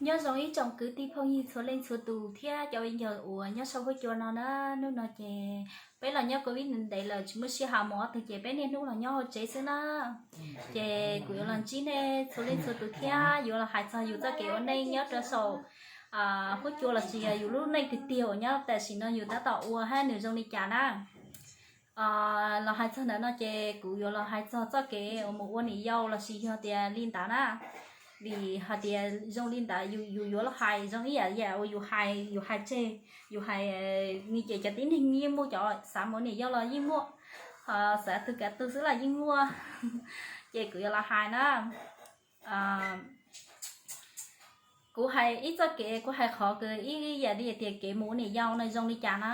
Nyob zoo ib tsoom kwv tij phooj ywg txhua leej txhua tus thiab cov viv ncaus uas nyob saum huab cua no na. Hnub no ces peb los nyob covid ntev lawm tsis muaj sij hawm mus ua tug ces peb niaj hnub los nyob hauv tsev xwb na. Ces kuv yuav los ntsib nej txhua leej txhua tus thiab yuav los hais txog yus txoj kev ua neej nyob rau saum huab cua lossis yog yus lub neej tiag tiag uas nyob tam sim no yus tab tom ua hab nws zoo li cas na. Los hais txog ntawm no ces kuv yuav los hais txog txoj kev uas mus ua niam yau lossis yog tias li ntawd na. Vim hais tias zoo li ntawd yus yuav los hais zoo ib yam yam uas yus hais, yus hais tseg, yus hais ni ces cov tib neeg yeej muaj, cov xav mus ua niam yau los yeej muaj, xav tug kav tug xwb los yeej muaj. Ces kuv yuav los hais na. Kuv hais ib txoj kev, kuv hais qhov kws ib yam li tias kev mus ua niam yau no zoo li cas na.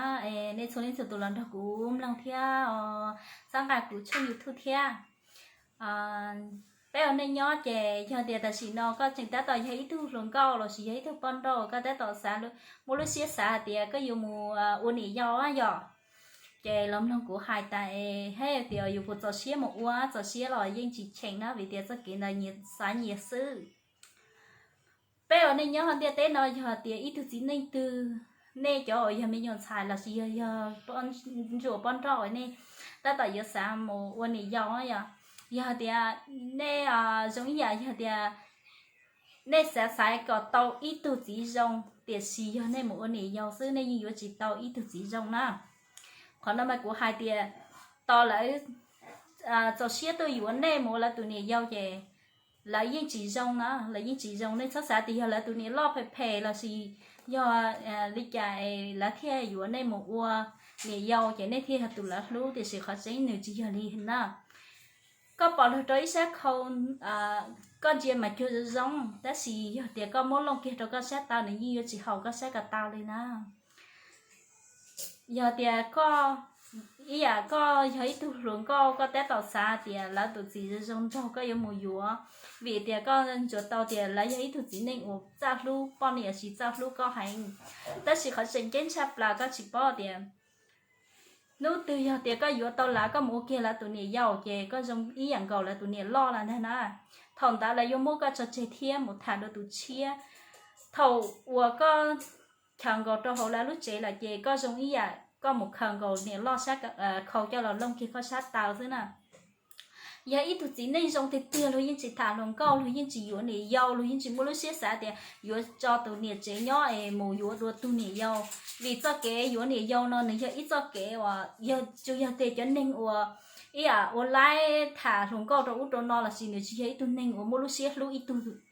Nej txhua leej txhua tus los nrog kuv mloog thiab txhawb nqa kuv tshooj YouTube thiab. Peb ua neej nyob ces yog tias tam sim no koj tseem tab tom yog ib tug hluas nkauj lossis yog ib tug poj nrauj, koj tab tom xav, muaj lub siab xav hais tias koj yuav mus ua niam yau yom, ces los mloog kuv hais tas es hab tias yus puas txaus siab mus ua, txaus siab los yeej tsis cheem na, vim tias txoj kev ntawd nyias xav nyias xwb. Peb ua neej nyob ntiaj teb no yog tias ib tug txiv neej twg, nej cov uas yog me nyuam ntxhais lossis yog, yog ntsuas poj nrauj nej tab tom yuav xav mus ua niam yau yom, yog tias nej zoo ib yam yog tias nej xav xaiv kom tau ib tug txiv zoo, tiam sis yog nej mus ua niam yau xwb nej yeej yuav tsis tau ib tug txiv zoo na. Qhov no mas kuv hais tias tos lawv txaus siab tuaj yuav nej mus ua lawv tus niam yau ces lawv yeej tsis zoo na, lawv yeej tsis zoo. Nej txhob xav tias yog lawv tus niam loj phem phem lossis yog li cas es lawv thiaj yuav nej mus ua niam yau ces nej thiaj yog tus lawv hlub, tiam sis qhov tseeb nws tsis yog li na. Koj pom luag rau ib sab khau, koj ntsia mas cuag zoo zoo, tab sis yog tias koj muab looj kiag rau koj sab taw nws yeej yuav tsis haum koj sab ko taw li na. Yog tias koj, ib yam koj yog ib tug hluas nkauj koj tab tom xav tias lawv tus txiv zoo zoo nraug koj yuav mus yuav, vim tias koj ntsuas tau tias lawv yog ib tug txiv neej uas txawj hlub poj niam lossis txawj hlub koj heev. Tab sis qhov tseem ceeb tshaj plaws koj tsis paub tias hnub twg yog tias koj yuav tau lawv, koj mus ua kiag lawv tus niam yau ces koj zoo ib yam nkaus lawv tus niam loj lawm ntag na. Thaum ntawd lawv yuav muab koj tso tseg thiab mus tham dua tus tshiab. Thaum uas koj khaws nkaus rau hauv lawv lub tsev lawm ces koj zoo ib yam koj mus khaws nkaus niam loj sab, khaus coj los looj kiag koj sab taw xwb na. Yog ib tug txiv neej zoo tiag tiag luag yeej tsis tham hluas nkauj, luag yeej tsis yuav niam yau, luag yeej tsis muaj lub siab xav tias yuav tso tus niam tsev nyob es mus yuav dua tug niam yau. Vim txoj kev yuav niam yau no nws yog ib txoj kev uas yog tsuas yog tias cov neeg uas ib yam ua laib tham hluas nkauj rau ub rau no lossis nws tsis yog ib tug neeg uas muaj lub siab hlub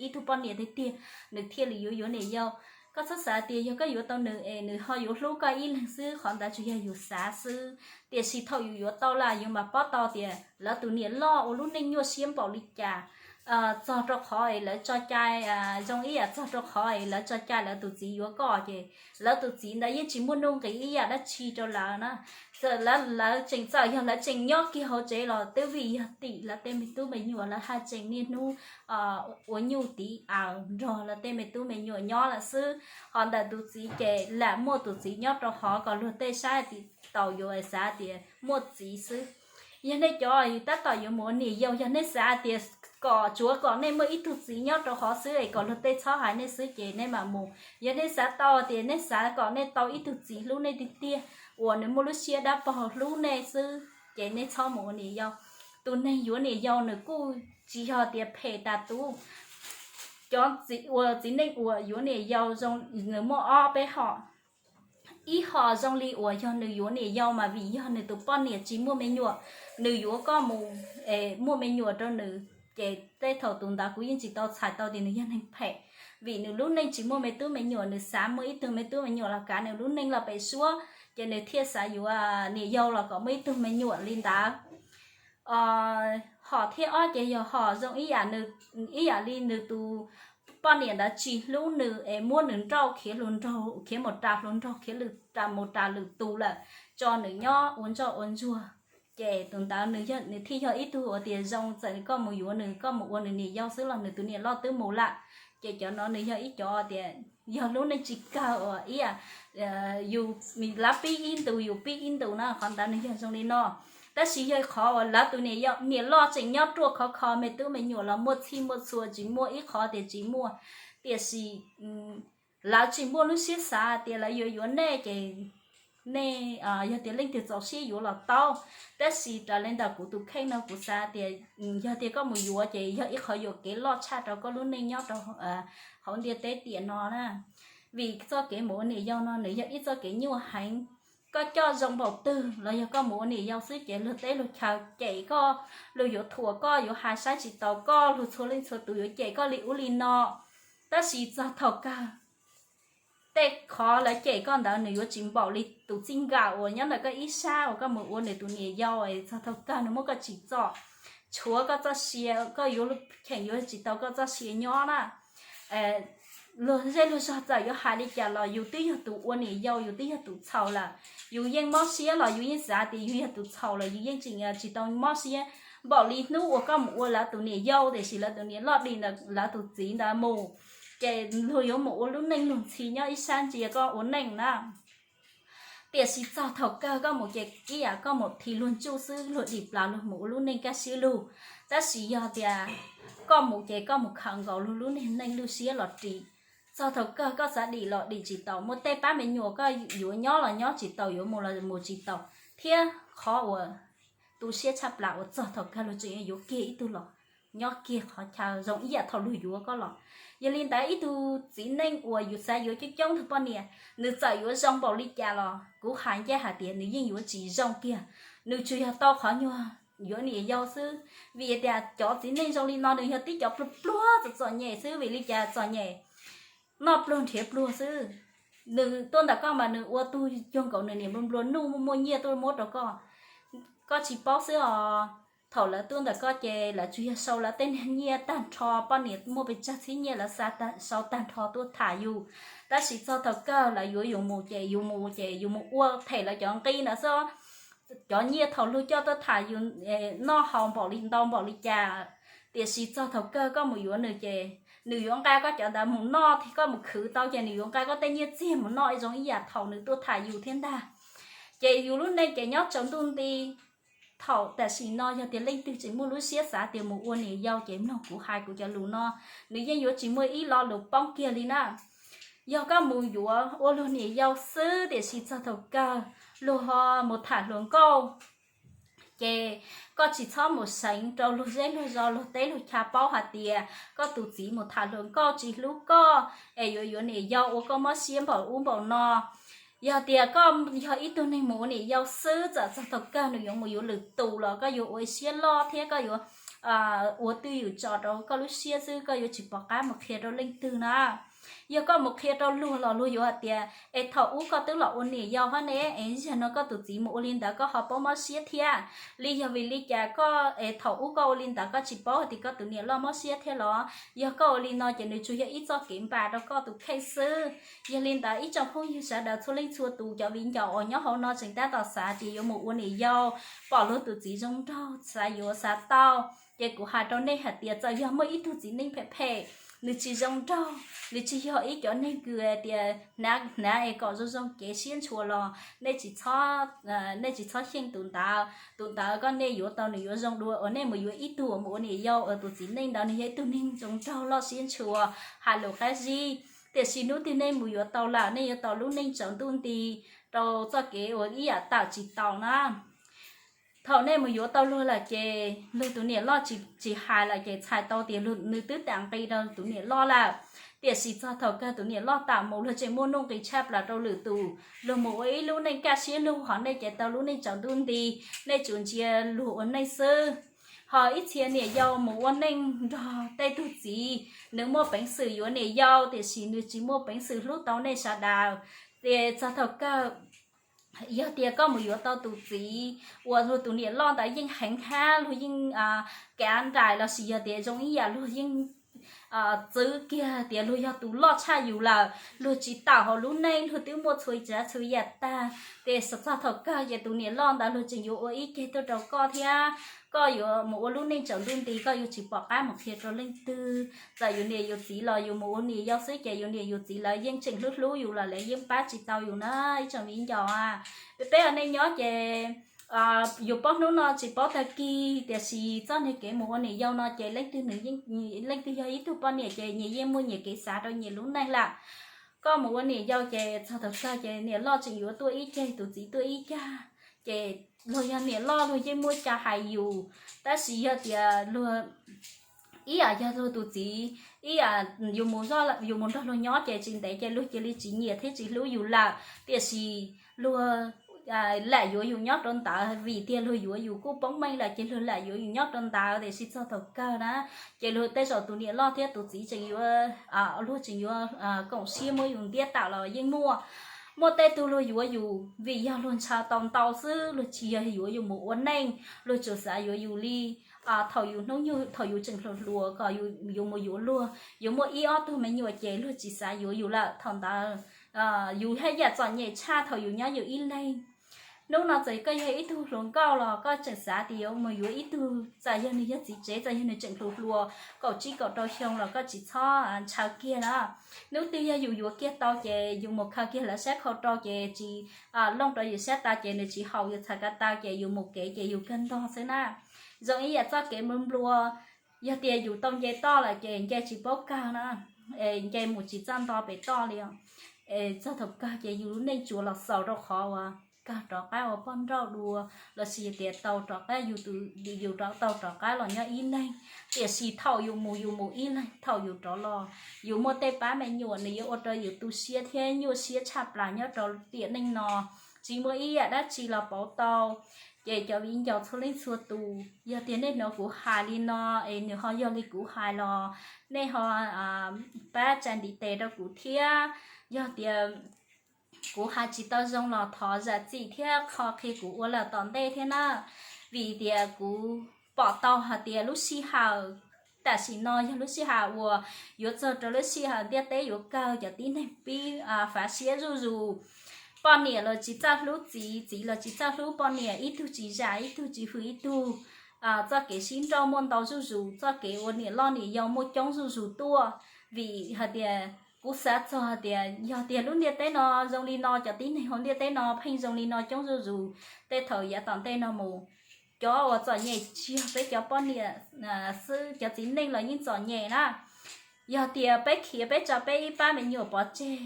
ib tug poj niam tiag tiag nws thiaj li yuav yuav niam yau. Koj txhob xav tias yog koj yuav tau nws es nws ho yuav hlub koj ib leeg xwb, qhov ntawd tsuas yog yus xav xwb. Tiam sis thaum yus yuav tau lawm yus mam paub tau tias lawv tus niam loj ua lub neej nyuaj siab npaum li cas. Txog rau qhov es lawv tso cai, zoo ib yam txog rau qhov es lawv tso cai lawv tus txiv yuav koj ces lawv tus txiv ntawd yeej tsis muaj nuj nqis ib yam dab tsi rau lawv na. Lawv tseem txawm yog lawv tseem nyob kiag hauv tsev los twb vim yog tim lawv tej me tub me nyuam, lawv haj tseem niaj hnub ua nyuj tiv aws nrog lawv tej me tub me nyuam nyob lawm xwb. Ho ntawm tus txiv ces lam muaj tus txiv nyob rau hov kom luag tej saib tsis taus yuav xav tias muaj txiv xwb. Yog nej cov tab tom yuav mus ua niam yau, yog nej xav tias kom tsuav kom nej muaj ib tug txiv nyob rau hov xwb es kom luag tej txhob hais nej xwb ces nej mam mus. Yog nej xav tau tias nej xav kom nej tau ib tug txiv hlub nej tiag tiag uas nws muaj lub siab dab paug hlub nej xwb ces nej txhob mus ua niam yau. Tus neeg yuav niam yau nws kuj tsis yog tias phem tas tub. Cov ua txiv neej uas yuav niam yau zoo, nws muaj ob peb hom. Ib hom zoo li uas yog nws yuav niam yau mas vim yog nws tus poj niam tsis muaj me nyuam, nws yuav koj mus muaj me nyuam rau nws, ces tej thaum tus ntawd kuv yeej tsis tau txhais tau tias nws yog neeg phem. Vim nws lub neej tsis muaj me tub me nyuam, nws xav muaj ib tug me tub me nyuam los kav nws lub neej los pem suab, ces nws thiaj xav yuav niam yau los kom muaj ib tug me nyuam li ntawd. Hom thib ob ces yog hom zoo ib yam li nws tus poj niam ntawd tsis hlub nws es muab nws nrauj khiav hluas nraug, khiav mus ras hluas nraug, khiav mus ras lwm tus lawm, tso nws nyob ua ntsoj ua ntsuag. Ces tus ntawd nws thiaj yog ib tug uas tias zoo, txawm koj mus yuav nws, koj mus ua nws niam yau xwb los nws tus niam loj twb mus lawm. Ces cov no nws yog ib cov tias yog lub neej tsis kawg uas ib yam yus lawv pib ib ntus yus pib ib ntus na, qhov ntawd nws yog zoo li no. Tab sis yog qhov uas lawv tus niam loj tseem nyob ruaj khov kho, me tub me nyuam los muaj txhij muaj txhua, tsis muaj ib qhov tias tsis muaj. Tiam sis lawv tsis muaj lub siab xav tias lawv yuav yuav nej ces nej, yog tias leej twg txaus siab yuav los tau. Tab sis raws li ntawm kuv tus kheej no kuv xav tias yog tias koj mus yuav ces yog ib qhov yuam kev loj tshaj rau koj lub neej nyob rau hauv ntiaj teb tiam no na. Vim txoj kev mus ua niam yau no nws yog ib txoj kev nyuaj heev. Koj coj zoo npaum twg los yog koj mus ua niam yau xwb ces luag teb luag chaw cem koj, luag yuav thuam koj, yuav hais saib tsis taus koj, luag txhua leej txhua tus yuav cem koj li ub li no. Tab sis txog thaum kawg tej qhov lawv cem koj ntawd nws yuav tsis npaum li tus txij nkawm uas nyob ntawm koj ib sab uas koj mus ua nws tus niam yau es txog thaum kawg nws muab koj tsim txom, tshuav koj txoj sia, koj yuav cheem yuav tsis tau koj txoj sia nyob na. Luag zej luag zog txawm yuav hais li cas los yus twb yog tus ua niam yau, yus twb yog tus txhaum lawm. Yus yeej mob siab los yus yeej xav tias yus yog tus txhaum los yus yeej tseem tsis tau mob siab npaum li hnub uas koj mus ua lawv tus niam yau tiam sis lawv tus niam loj dim ntawd lawv tus txiv ntawd mus, ces luag yuav mus ua lub neej luag ntxhi nyob ib sab ntsia koj ua neej na. Tiam sis txog thaum kawg koj mus ces ib yam koj mus thi luag ntsuj xwb, luag dim plaws luag mus ua lub neej kaj siab lug. Tab sis yog tias koj mus ces koj mus khaws nkaus luag lub neej neej lub siab los ris. Txog thaum kawg koj xav dim los dim tsis tau, muaj tej pab me nyuam koj yuav nyob los nyob tsis tau, yuav mus los mus tsis tau, thiab qhov uas tu siab tshaj plaws uas txog thaum kawg luag tseem yuav kiag ib tug los nyob kiag qhov chaw zoo ib yam thaum luag yuav koj los. Yog li ntawd ib tug txiv neej uas yus xav yuav coob coob tug poj niam, nws txawm yuav zoo npaum li cas los kuv hais ncaj hais tias nws yeej yuav tsis zoo kiag. Nws tsuas yog tau qhov nyuag yuav niam yau xwb, vim tias cov txiv neej zoo li no nws yog tib cov pluag pluag txom txom nyem xwb, vim li cas txom nyem, noj pluag nrhiav pluag xwb. Nws tuaj ntawm koj mas nws ua tug cuag nkaus nws niam nplua nplua nuj muaj muaj nyiaj tuaj muab rau koj. Koj tsis paub xwb os. Thaum lawv tuaj ntawm koj ces lawv tsuas yog sau lawv tej niag nyiaj tag nrho, poj niam muaj pes tsawg txhiab nyiaj lawv xa tag, sau tag nrho tuaj tham yus. Tab sis txog thaum kawg lawv yuav yus mus ces yus mus ces yus mus ua them lawv cov nqi ntawd xwb. Cov nyiaj thaum luag coj tuaj tham yus noj haus npaum li ntau npaum li cas, tiam sis txog thaum kawg koj mus yuav nws ces nws yuav nqa koj cov ntawd mus noj thiab, koj mus khwv tau ces nws yuav nqa koj tej nyiaj txiag mus noj zoo ib yam thaum nws tuaj tham yus thiab ntag. Ces yus lub neej ces nyob tsaus ntuj nti. Thaum tam sim no yog tias leej twg tseem muaj lub siab xav tias mus ua niam yau ces mloog kuv hais kuv cov lus no, nws yeej yuav tsis muaj ib lo lus poob kiag li na. Yog koj mus yuav ua luag niam yau xwb tiam sis txog thaum kawg luag ho mus tham hluas nkauj, ces koj tsis txhob mus seev rau luag zej luag zos luag teb luag chaw paub hais tias koj tus txiv mus tham hluas nkauj tsis hlub koj, es yuav yuav niam yau ua koj mob siab npaum ub npaum no. Yog tias koj yog ib tug neeg mus ua niam yau xwb, txawm txog thaum kawg nws yuav mus yuav lwm tus los koj yuav ua siab loj thiab koj yuav ua twj ywm tso rau koj lub siab xwb, koj yuav tsis pom qab mus qhia rau leej twg na. Yog koj mus qhia rau luag los luag yuav hais tias es thaum ub koj twb los ua niam yau hab ne, es zaum no koj tus txiv mus ua li ntawd koj ho paub mob siab thiab li. Yog vim li cas koj es thaum ub koj ua li ntawd koj tsis paub hais tias koj tus niam loj mob siab thiab los? Yog koj ua li no ces nws tsuas yog ib txoj kev npas rau koj tus kheej xwb. Yog li ntawd ib tsoom phooj ywg sawv daws txhua leej txhua tus, cov viv ncaus uas nyob hauv no tseem tab tom xav tias yuav mus ua niam yau, pom luag tus txiv zoo nraug xav yuav xav tau, ces kuv hais rau nej hais tias txawm yog muaj ib tug txiv neej phem phem, nws tsis zoo nraug, nws tsis yog ib cov neeg kws tias hnav hnav es kom zoo zoo kev siab ntshua los nej tsis txhob, nej tsis txhob xyeej tus ntawd. Tus ntawd koj nej yuav tau nws yuav zoo dua uas nej mus yuav ib tug uas mus ua niam yau uas tus txiv neej ntawd nws yog ib tug neeg zoo nraug loj siab ntshua, hais lus qab zib. Tiam sis hnub twg nej mus yuav tau lawm nej yuav tau lub neej tsaus ntuj nti rau txoj kev uas ib yam tawm tsis tau na. Thaum nej mus yuav tau luag lawm ces luag tus niam loj tsis hais lawm ces txhais tau tias nws twb tam nqi rau tus niam loj lawm. Tiam sis txog thaum kawg tus niam loj tawm mus luag tseem muaj nuj nqis tshaj plaws rau lwm tus, luag mus ua ib lub neej kaj siab lug, ho nej ces tau lub neej tsaus ntuj nti, nej tsuas ntsia luag ua neej xwb. Ho ib txhia niam yau mus ua neej nrog tej tug txiv, nws muaj peev xwm yuav niam yau tiam sis nws tsis muaj peev xwm hlub tau nej sawv daws. Ces txog thaum kawg yog tias koj mus yuav tau tus txiv uas luag tus niam loj ntawd yeej heev hab luag yeej kav nraim lossis yog tias zoo ib yam luag yeej txwv kiag tias luag yog tus loj tshaj yus lawm, luag tsis tawm hauv lub neej, luag twb muaj txhua tsav txhua yam tag, ces txog thaum kawg ces tus niam loj ntawd luag tseem yuav ua ib ceg tuaj rau koj thiab. Koj yuav mus ua lub neej tsaus ntuj nti, koj yuav tsis pom qab mus qhia rau leej twg. Txawm yus niam yus txiv los yus mus ua niam yau xwb ces yus niam yus txiv lawv yeej tseem hlub hlub yus los lawv yeej pab tsis tau yus na ib tsoom viv ncaus a. Peb ua neej nyob ces Yus paub hnub no tsis paub tag kis, tiam sis txoj niag kev mus ua niam yau no ces leej twg nws, leej twg yog ib tug poj niam ces nyias yeej muaj nyias kev xav rau nyias lub neej lawm. Koj mus ua niam yau ces txog thaum kawg ces niam loj tseem yuav tuaj ib ceg, tus txiv tuaj ib cag, ces luag yog niam loj luag yeej muaj cai hais yus, tab sis yog tias luag ib yam yog luag tus txiv, ib yam yus mus nrog luag nyob ces tsis ntev ces luag cia li tsis nyiam thiab tsis hlub yus lawm, tiam sis luag lam yuav yus nyob rau ntawd, vim tias luag yuav yus kuj poob meej lawm ces luag lam yuav yus nyob rau ntawd, tiam sis txog thaum kawg na, ces luag tej zaum tus niam loj thiab tus txiv tseem yuav, luag tseem yuav koom siab muab yus ntiab tawm los yeej muaj. Muaj tej tug luag yuav yus vim yog luag ntshaw tau ntau xwb, luag tsis yog yuav yus mus ua neej, luag tsuas xav yuav yus li thaum yus hnub nyoog, thaum yus tseem hluas hluas kom yus mus yuav luag, yuav muaj ib ob tug me nyuam ces luag tsis xav yuav yus lawm. Thaum ntawd yus haj yam txom nyem tshaj thaum yus nyob yus ib leeg. Hnub no txawm koj yog ib tug hluas nkauj los koj tseem xav tias yuav mus yuav ib tug, txawm yog nws yog txiv tsev, txawm yog nws tseem hluas hluas, kaum tsib kaum rau xyoo los koj tsis txhob ntshaw kiag na. Hnub twg yog yus yuav kiag tau ces yus mus khaws kiag lawv sab khau rau ces tsis looj rau yus sab taw ces nws tsis haum yus txhais ko taw ces yus mus kev ces yus kawg ntog xwb na. Zoo ib yam txoj kev nplua nplua, yog tias yus tau nce toj lawm ces nce tsis paub kawg na, nce mus tsis txawj nto pem toj li os. Txog thaum kawg ces yus lub neej tsuas los xaus rau qhov uas kawg rov qab ua poj nrauj dua, lossis tias tau rov qab yus tus, yus rov tau rov qab los nyob ib leeg. Tiam sis thaum yus mus yus mus ib leeg, thaum yus rov los yus muaj tej pab me nyuam, nws yuav ua rau yus tu siab thiab nyuaj siab tshaj plaws nyob rau tiam neej no, tsis muaj ib yam dab tsi los pauv tau. Ces cov viv ncaus txhua leej txhua tus, yog tias nej hnov kuv hais li no es nws ho yog li kuv hais los nej ho pab tsa ntiv tes rau kuv thiab. Yog tias kuv hais tsis tau zoo los thov zam txim thiab qhia kuv ua lawm tom ntej thiab na. Vim tias kuv pom tau hais tias lub sij hawm tam sim no yog lub sij hawm uas yuav txog rau lub sij hawm ntiaj teb yuav kawg, cov tib neeg pib fav siab zuj zus. Poj niam los tsis txawj hlub txiv, txiv los tsis txawj hlub poj niam, ib tug tsis zam ib tug, tsis hwm ib tug. Txoj kev sib nrauj muaj ntau zuj zus, txoj kev ua niam loj niam yau muaj coob zuj zus tuaj. Vim hais tias kuv xav txog hais tias yog tias lub ntiaj teb no zoo li no, cov tib neeg hauv ntiaj teb no pheej zoo li no coob zuj zus, tej thaum yav tom ntej no mus, cov uas txom nyem tsis yog peb cov poj niam xwb, cov txiv neej los yeej txom nyem na. Yog tias peb khiav peb tso peb ib pab me nyuam pov tseg,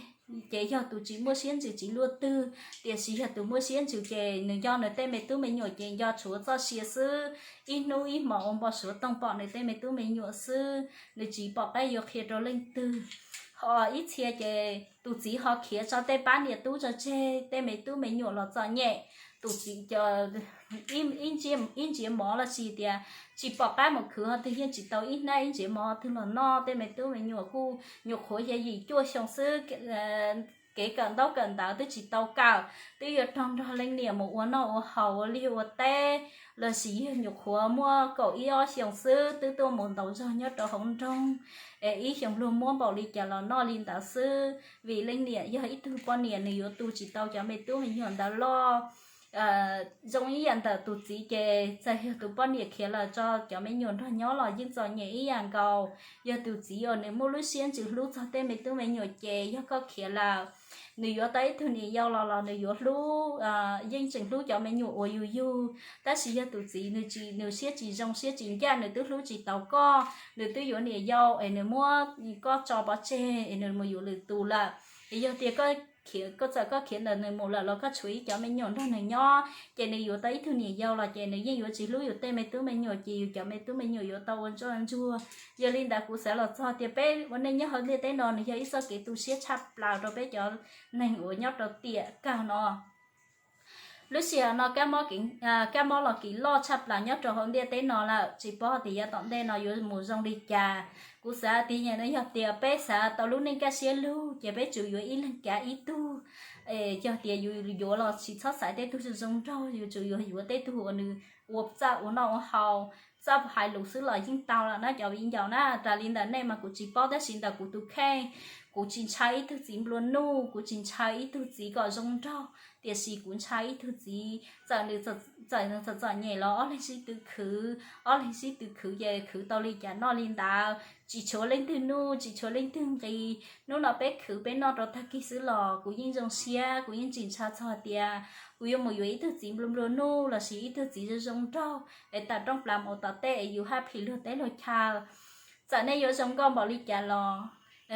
ces yog tus tsis muaj siab ntsws tsis luaj twg, tiam sis yog tus muaj siab ntsws ces nws nco nws tej me tub me nyuam ces nco tshuav txoj sia xwb, ib hnub ib hmos ua npau suav toog pom nws tej me tub me nyuam xwb, nws tsis pom qab yuav qhia rau leej twg. Ho ib txhia ces tus txiv ho khiav tso tej pab niam tub tso tseg, tej me tub me nyuam los txom nyem, tus txiv ib ntsiav mov los sis tias tsis pom qab mus khwv ho twg yeej tsis tau ib hnab ib ntsiav mov twg los noj, tej me tub me nyuam kuj nyuam qhuav yog yim cuaj xyoo xwb, kev kawm ntaub kawm ntawv twb tsis tau kawm, twb yuav raug nrog leej niam mus ua noj ua haus ua liaj ua teb, los sis yog nyuam qhuav muaj kaum ib ob xyoos xwb twb tuaj mus ntaus zog nyob rau hauv nroog, es ib xyoos luag muab npaum li cas los noj li ntawd xwb, vim leej niam yog ib tug poj niam nws yuav tu tsis tau cov me tub me nyuam ntawd loj. Zoo ib yam ntawm tus txiv ces txawm yog tus poj niam khiav lawm tso cov me nyuam nrog nyob los yeej txom nyem ib yam nkaus. Yog tus txiv uas nws muaj lub siab ntsws hlub txog tej me tub me nyuam ces yog koj khiav lawm, nws yuav tau ib tug niam yau los los nws yuav hlub, yeej tseem hlub cov me nyuam uas yus yug. Tab sis yog tus txiv nws tsis, nws siab tsis zoo siab tsis ncaj, nws twb hlub tsis tau koj, nws twb yuav niam yau es nws muab koj tso pov tseg es nws mus yuav lwm tus lawm. Es yog tias koj txawm koj khiav ntawm nws mus lawm los koj tshuav ib cov me nyuam nrog nws nyob ces nws yuav tau ib tug niam yau los ces nws yeej yuav tsis hlub yus tej me tub me nyuam ces yus cov me tub me nyuam yuav tau ua ntsoj ntsuag. Yog li ntawd kuv xav los txog tias peb ua neej nyob hauv ntiaj teb no nws yog ib txoj kev tu siab tshaj plaws rau peb cov neeg uas nyob rau tiam kawg no. Lub sij hawm no kab mob los kev loj tshaj plaws nyob rau hauv ntiaj teb no lawm, tsis paub tias yav tom ntej no yuav mus zoo li cas. Kuv xav tias yog tias peb xav tau lub neej kaj siab lug ces peb tsum yuav ib leeg kav ib tug. Yog tias yus yuav los tsis txhob xaiv tej tug zoo nraug, yus tsum yuav yuav tej tug uas nws ua txawj ua noj ua haus, txawj hais lus xwb los yeej tau lawm na cov viv ncaus na. Raws li ntawm nej mas kuv tsis paub, tab sis ntawm kuv tus kheej, kuv tsis ntshaw ib tug txiv nplua nuj, kuv tsis ntshaw ib tug txiv kom zoo nraug, Tiam sis kuv ntshai ib tug txiv, txawm nws txom txom nyem los ob leeg sib tw khwv, ob leeg sib tw khwv ces khwv tau li cas noj li ntawd, tsis tshuav leej twg nuj tsis tshuav leej twg nqi. Hnub no peb khwv peb noj rau tag kis xwb los kuv yeej zoo siab, kuv yeej tsis ntshai txog tias kuv yuav mus yuav ib tug txiv nplua nplua nuj lossis ib tug txiv zoo zoo nraug es tam rooj plaws mus tom tej es yus haj phim luag teb luag chaw. Txawm nej yuav zoo nkauj npaum li cas los,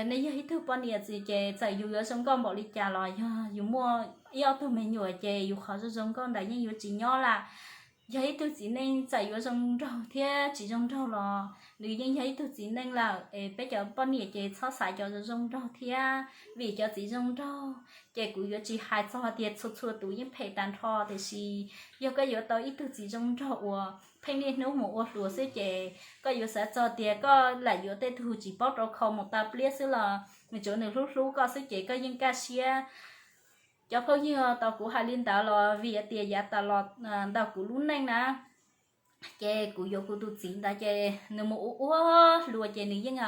nej yog ib tug poj niam txiv ces txawm yus yuav zoo nkauj npaum li cas los yog yus muaj ib ob tug me nyuam ces yus qhov zoo zoo nkauj ntawd yeej yuav tsis nyob lawm. Yog ib tug txiv neej txawm yuav zoo nraug thiab tsis zoo nraug los nws yeej yog ib tug txiv neej lawm es peb cov poj niam ces txhob xaiv cov zoo zoo nraug thiab, vim cov txiv zoo nraug ces kuv yuav tsis hais txog tias txhua txhua tus yeej phem tag nrho, tiam sis yog koj yuav tau ib tug txiv zoo nraug uas pheej niaj hnub mus ua hluas xwb ces koj yuav xav txog tias koj lam yuav tej tug tsis paub rau khau mus tau pliab xwb los nws tsuav nws hlub hlub koj xwb ces koj yeej kaj siab. Cov phooj ywg tau kuv hais li ntawd los vim tias yav tas los ntawm kuv lub neej na, ces kuv yuav kuv tus txiv ntawd ces nws mus ua ua hluas ces nws yeej,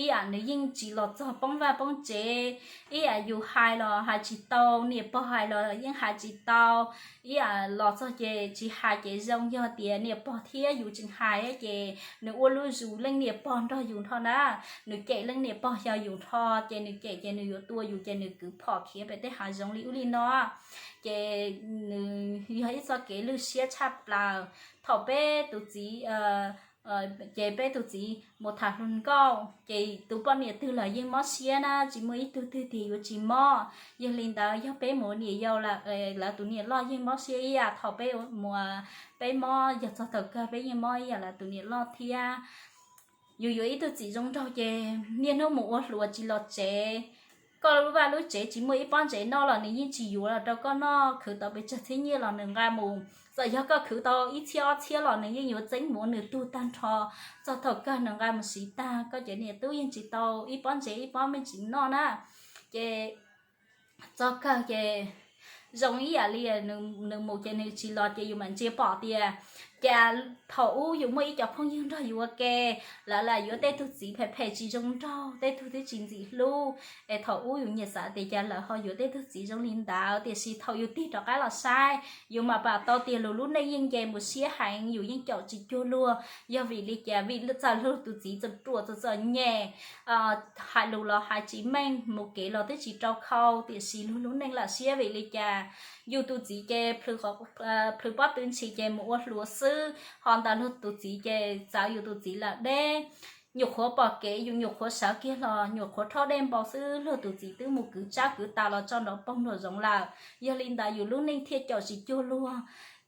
ib yam nws yeej tsis los txog poob vaj poob tsev, ib yam yus hais los hais tsis tau, niam pog hais los yeej hais tsis tau, ib yam los txog ces tsis hais ces zoo, yog tias niam pog thiab yus tseem hais ces nws ua lub zus leej niam pog nrog yus nrho na, nws cem leej niam pog xyaw yus nrho, ces nws cem ces nws yuav tua yus ces nws kwv phom khiav pem tej hav zoov li ub li no. Ces nws yog ib txoj kev lwj siab tshaj plaws. Thaum peb tus txiv, ces peb tus txiv mus tham hluas nkauj ces tus poj niam twg los yeej mob siab na, tsis muaj ib tug twg tias yuav tsis mob. Yog li ntawd yog peb mus ua niam yau lawm, lawv tus niam loj yeej mob siab ib yam thaum peb mus, peb mob yog txog thaum kawg peb yeej mob ib yam lawv tus niam loj thiab. Yus yuav ib tug txiv zoo nraug ces niaj hnub mus ua hluas tsis los tsev, koj lub vaj lub tsev tsis muaj ib pob ntsev noj los nws yeej tsis yuav los rau koj noj, khwv tau pes tsawg txhiab nyiaj los nws nqa mus, txawm yog koj khwv tau ib txhiab ob txhiab los nws yeej yuav txeeb mus ua nws tug tag nrho. Txog thaum kawg nws nqa mus siv tag, koj cov niam tub yeej tsis tau ib pob ntsev ib pob me ntsis noj na. Ces txog kawg ces zoo ib yam li nws mus ces nws tsis los ces yus mam ntsia pom tias cas thaum ub yus muaj ib co phooj ywg nrog yus ua ke, lawv lam yuav tej tug txiv phem phem tsis zoo nraug, tej tug twb tsis ntxim hlub, es thaum ub yus nyiam xav tias cas lawv ho yuav tej tug txiv zoo li ntawd, tiam sis thaum yus tig rov qab los saib yus mam pom tau tias luag lub neej yeej nce mus siab heev, yus yeej caum tsis cuag luag. Yog vim li cas? Vim txawm luag tus txiv txom ruam txom txom nyem, hais lus los hais tsis meej, mus kev los twb tsis rau khau, tiam sis luag lub neej lam siab vim li cas? Yus tus txiv ces plhws pob tw ntshis ces mus ua hluas xwb, ho ntawd luag tus txiv ces txawv yus tus txiv lawm deb. Nyuam qhuav pom kev yus nyuam qhuav sawv kiag los nyuam qhuav rhaub dej npau xwb luag tus txiv twb mus kwv tsab kwv taws los tso nrov poog nraum zoov lawm. Yog li ntawd yus lub neej thiaj caum tsis cuag luag.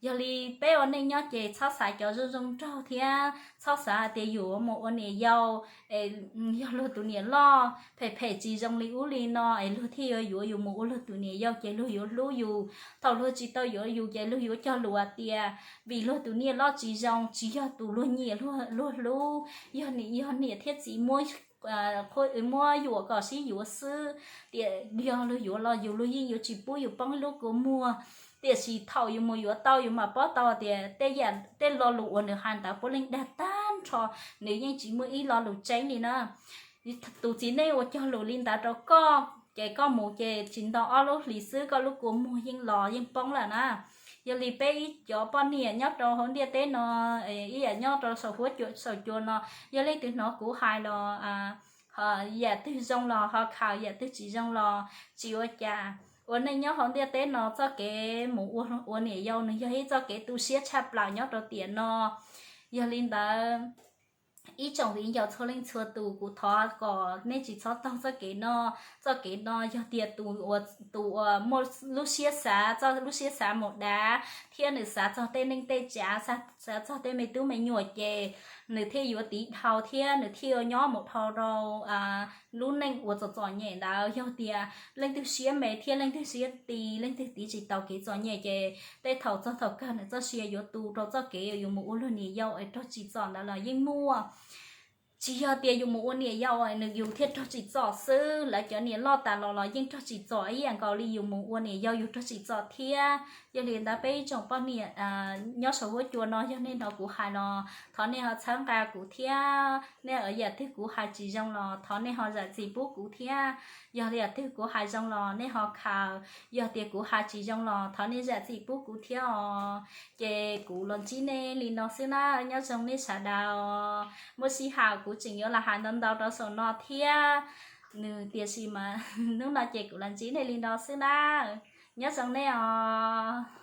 Yog li peb ua neej nyob ces txhob xav cov zoo zoo nraug thiab txhob xav hais tias yus mus ua niam yau, yog luag tus niam loj phem phem tsis zoo li ub li no es luag thiaj yuav yuav yus mus ua luag tus niam yau ces luag yuav hlub yus. Thaum luag tsis tau yuav yus ces luag yuav cog lus hais tias vim luag tus niam loj tsis zoo, tsis yog tus luag nyiam luag hlub, yog niam yog niam thiab txiv muab yuam kom sib yuav xwb. Tiam yog luag yuav los yus luag yeej yuav tsis pub yus poob lub kua muag. Tiam sis thaum yus mus yuav tau yus mam paub tau tias tej yam tej lo lus uas nws hais ntawd puav leej dag tag nrho, nws yeej tsis muaj ib lo lus tseeb li na. Tus txiv neej uas cog lus li ntawd rau koj ces koj mus ces tsis nto ob lub hlis xwb koj lub kua muag yeej los yeej poob lawm na. Yog li peb ib cov poj niam nyob rau hauv ntiaj teb no, ib yam nyob rau saum huab cua saum cua no, yog leej twg hnov kuv hais los yam twg zoo los ho khaws, yam twg tsis zoo los tsis ua cas. Ua neej nyob hauv ntiaj teb no txoj kev mus ua niam yau nws yog ib txoj kev tu siab tshaj plaws nyob rau tiam no. Yog li ntawd ib tsoom viv ncaus txhua leej txhua tus, kuv thov kom nej tsis txhob taug txoj kev no. Txoj kev no yog tias tus uas muaj lub siab xav, txoj lub siab xav mus dav thiab nws xav txog tej neej tej tsav, xav txog tej me tub me nyuam ces nws thiaj yuav tiv dhau thiab nws thiaj yuav nyob mus dhau rau lub neej uas txom txom nyem ntawd. Yog tias leej twg siab me thiab leej twg siab ti, leej twg tiv tsis tau kev txom nyem ces tej thaum txog thaum kawg nws txoj sia yuav tu rau txoj kev yuav mus ua luag niam yau es raug tsim txom ntawd los yeej muaj. tsis yog tias yus mus ua niam yau nws yus thiaj raug tsim txom xwb, lawv cov niam loj tas los los yeej raug tsim txom ib yam nkaus li yus mus ua niam yau yus raug tsim txom thiab. Yog li ntawd peb ib tsoom poj niam nyob saum huab cua no, yog nej hnov kuv hais los thov nej ho txhawb nqa kuv thiab. Nej yam twg kuv hais tsis zoo los thov nej ho zam txim pub kuv thiab. Yog yam twg kuv hais zoo los nej ho khaws, yog tias kuv hais tsis zoo los thov nej zam txim pub kuv thiab os. Ces kuv los ntsib nej li no xwb na, nyob zoo nej sawv daws. Muaj sij hawm kuv tseem yuav los hais ntau ntau rau saum no thiab. Nws tiam sis mas hnub no ces kuv los ntsib nej li no xwb na. Nyob zoo nej os.